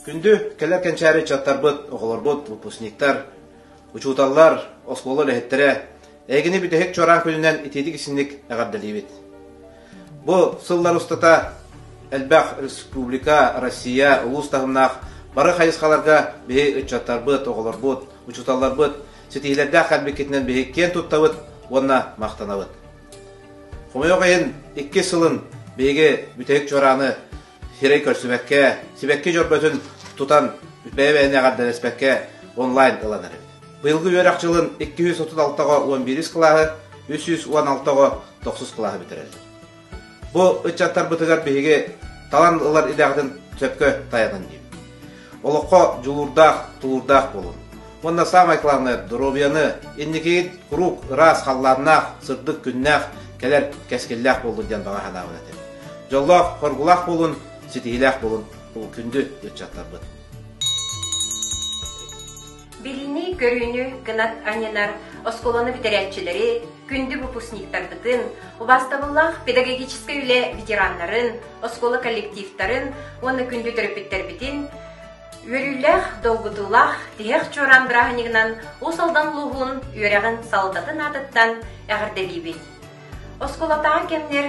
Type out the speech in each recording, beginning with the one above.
Күндү кэлэр кэнчээри ыччаттарбыт, оҕолорбут, выпускниктар, учууталлар, оскуола үлэһиттэрэ, эһигини бүтэһик чуораан күнүнэн итиитик-исинник эҕэрдэлиибит. Бу сыллар устата элбэх республика, Россия, улуус таһымнаах бары хайысхаларга биһи ыччаттарбыт, оҕолорбут, учууталларбыт ситиһиилэрдээх кэлбиккитинэн биһи киэн туттабыт уонна махтанабыт. Хомойуох иһин, иккис сылын биһиги бүтэһик чуорааны сирэй көрсүбэккэ, сибэкки дьөрбөтүн тутан бэйэ-бэйэни эҕэрдэлэспэккэ онлайн ылан эрэбит. Быйылгы үөрэх дьылын 236-ҕа 11 кылааһы, 316-ҕа тохсус кылааһы бүтэрэллэр. Бу ыччаттарбытыгар биһиги талан ылар идэҕитин сөпкө тайанын диибит. Олоххо дьулуурдаах, тулуурдаах буолун. Уонна саамай главное доруобуйаны, инникигит куруук ыраас халлааннаах, сырдык күннээх, кэлэр кэскиллээх буоллун диэн баҕа санаабын этэбин. Дьоллоох, хоргулаах буолун, ситиһиилээх буолун күндү ыччаттарбыт. Билиини-көрүүнү кынат анньынар оскуоланы бүтэрээччилэри, күндү выпускниктарбытын, убаастабыллаах педагогическай үлэ ветераннарын, оскуола коллективтарын уонна күндү төрөппүттэрбитин үөрүүлээх, долгутуулаах тиһэх чуораан бырааһынньыгынан Уус Алдан улууһун үөрэҕин салалтатын аатыттан эҕэрдэлиибит. Оскуолатааҕы кэмнэр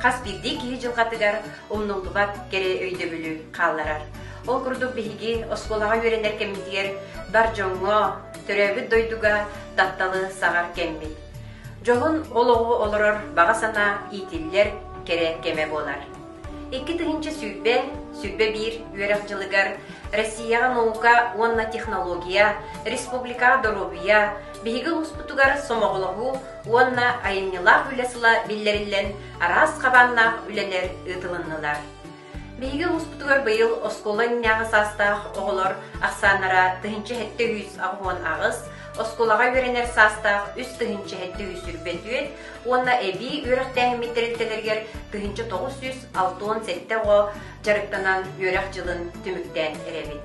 хас биирдии киһи дьылҕатыгар умнуллубат кэрэ өйдөбүлү хаалларар. Ол курдук биһиги оскуолаҕа үөрэнэр кэммитигэр бар дьоҥҥо, төрөөбүт дойдуга тапталы саҕар кэммит. Дьоһун олоҕу олорор баҕа санаа иитиллэр кэрэ кэмэ буолар. 2020, 21 үөрэх дьылыгар Россияҕа наука уонна технология, республикаҕа доруобуйа, биһиги улууспутугар сомоҕолоһуу уонна айымньылаах үлэ сыла биллэриллэн араас хабааннаах үлэлэр ыытылыннылар. Биһиги улууспутугар быйыл оскуола иннинээҕи саастаах оҕолор ахсааннара 1788, оскуолаҕа үөрэнэр саастаах 3724 уонна эбии үөрэхтээһиммит тэрилтэлэригэр 1967 оҕо дьарыктанан үөрэх дьылын түмүктээн эрэбит.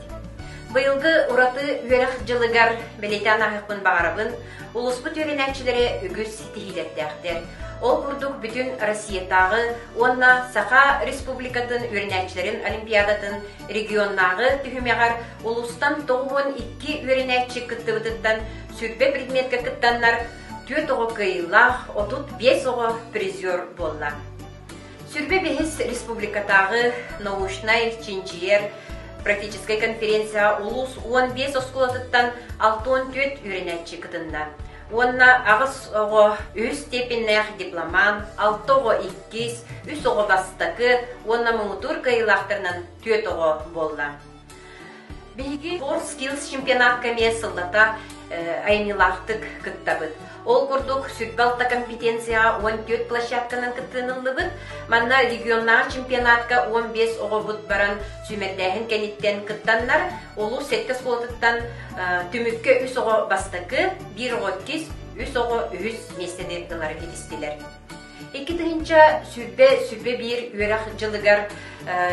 Быйылгы ураты үөрэх дьылыгар бэлиэтээн ааһыахпын баҕарабын, Улууспут үөрэнээччилэрэ үгүс ситиһиилэрдээхтэр. Ол курдук бүтүн Россиятааҕы уонна Саха Республикатын үөрэнээччилэрин олимпиадатын регионнааҕы түһүмэҕэр улуустан 92 үөрэнээччи кыттыбытыттан 20 предметкэ кыттаннар 4 оҕо кыайыылаах, 35 оҕо призер буолла. Сүрбэ бэһис республикатааҕы научнай чинчийэр практическай конференцияҕа улуус 15 оскуолатыттан 64 үөрэнээччи кытынна. Уонна аҕыс оҕо үһүс степеннээх дипломант, алта оҕо иккис, үс оҕо бастакы уонна муҥутуур кыайыылаахтарынан түөрт оҕо буолла. Биһиги World Skills чемпионатка эмиэ сыллата айымньылаахтык кыттабыт. Ол курдук, 26 компетенцияҕа 14 площадканан кыттыыныллыбыт. Манна регионнааҕы чемпионатка 15 оҕобут баран сүүмэрдээһин кэнниттэн кыттаннар, улуус сэттэ оскуолатыттан түмүккэ үс оҕо бастакы, биир оҕо иккис, үс оҕо үһүс миэстэни ылары ситистилэр. 2021 үөрэх дьылыгар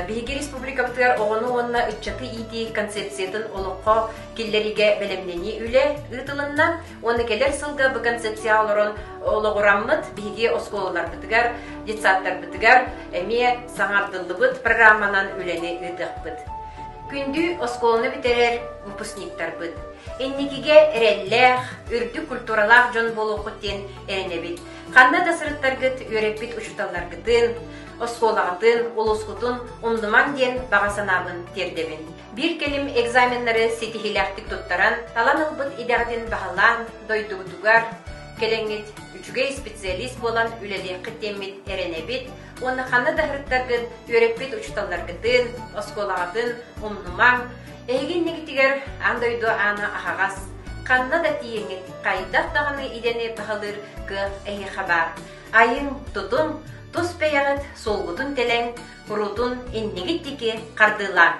биһиги республикабытыгар оҕону уонна ыччаты иитии концепциятын олоххо киллэриигэ бэлэмнэнии үлэ ыытылынна уонна кэлэр сылга бу концепция олорон олоҕураммыт биһиги оскуолаларбытыгар, детсадтарбытыгар эмиэ саҥардыллыбыт программанан үлэни ыытыахпыт. Күндү оскуоланы бүтэрэр выпускниктарбыт, инникигэ эрэллээх, үрдүк культуралаах дьон буолуоххут диэн эрэнэбит. Ханна да сырыттаргыт үөрэппит учууталларгытын, оскуолаҕытын, улуускутун умнумаҥ диэн баҕа санаабын тиэрдэбин. Биир кэлим экзаменнары ситиһиилээхтик туттаран, талан ылбыт идэҕитин баһылаан, дойдугутугар кэлэҥҥит үчүгэй специалист буолан үлэлиэххит диэммит эрэнэбит уонна ханна да сырыттаргыт үөрэппит учууталларгытын, оскуолаҕытын умнумаҥ, Эһиги иннигитигэр аан дойду аана аһаҕас, ханна да тиийэҥҥит хайдах даҕаны идэни баһылыыр кыах эһиэхэ баар. Айыҥ, тутуҥ, тус бэйэҕит суолгутун тэлэҥ, куруутун иннигит диэки хардыылааҥ.